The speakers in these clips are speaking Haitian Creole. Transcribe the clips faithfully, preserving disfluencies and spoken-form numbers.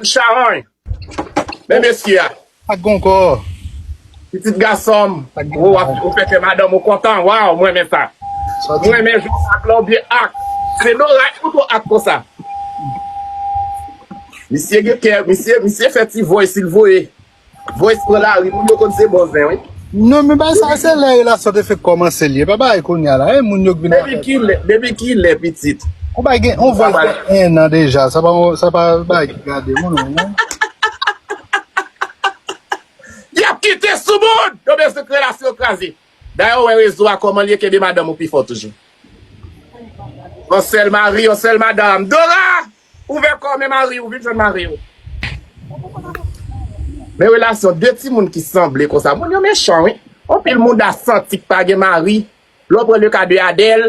Charonj. Men mesye a. Ak gon kò. Pitit gason m. Ou, w ap, ou fè kè madanm ou kontan. Waw, mwen renmen sa. Mwen renmen jan w ak la, ou byen ak. Se Dora ki pou tou ak konsa. Misye gen kè, misye, misye fè ti voice, li voye. Voice pran lari, moun yo konn se bon zen, wi. Non, men bagay sa, se lè relasyon te fèk kòmanse, li ye. Pa bagay kounye a la. E moun yo k vin depi ki lè, depi ki lè, pitit? Ou bay gen, on voice gen en an deja. Sa pa, sa pa bagay ki gade moun, non. Y ap kite sou moun! Yo bezwen k relasyon kraze. Dayè, ou wè rezo a kòman li ye, kenbe madanm ou pi fò toujou. On sèl mari, on sèl madanm. Dora! Ouvè kò w, men mari w, vin jwenn mari w. Men relasyon de timoun ki sanble konsa. Moun yo mechan, wi. Anpil moun da santi k pa gen mari. Lè w pran le ka de Adèl,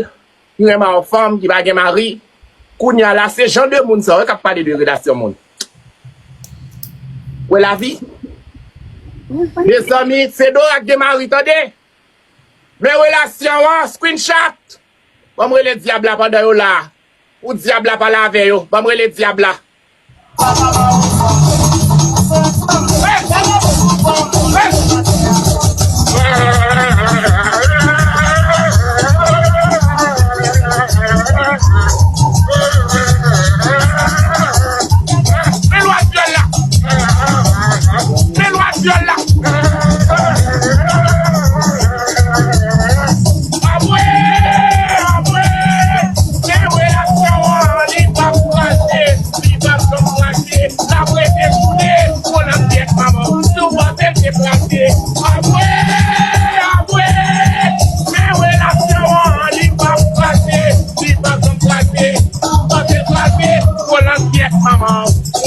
ki renmen yon fanm ki pa gen mari. Kounye a la, se jan de moun sa yo k ap pale de relasyon moun. Wè lavi. Mezanmi, se Dora k gen mari, tande. Men relasyon an, screenshot. Ban m rele dyab la pandan yo la. Pou dyab la pale avè yo. Ban m rele dyab la. Men lwa dyòl la. Men lwa dyòl la. Anmwe! Anmwe! Men relasyon an, li p ap kraze, li p ap janm kraze. L ap rete soule, gon langyèt manman w. Si w panse l te kraze, anmwe! Anmwe! Men relasyon an, li p ap kraze, li p ap janm kraze. Si w panse l kraze, gon langyèt manman w.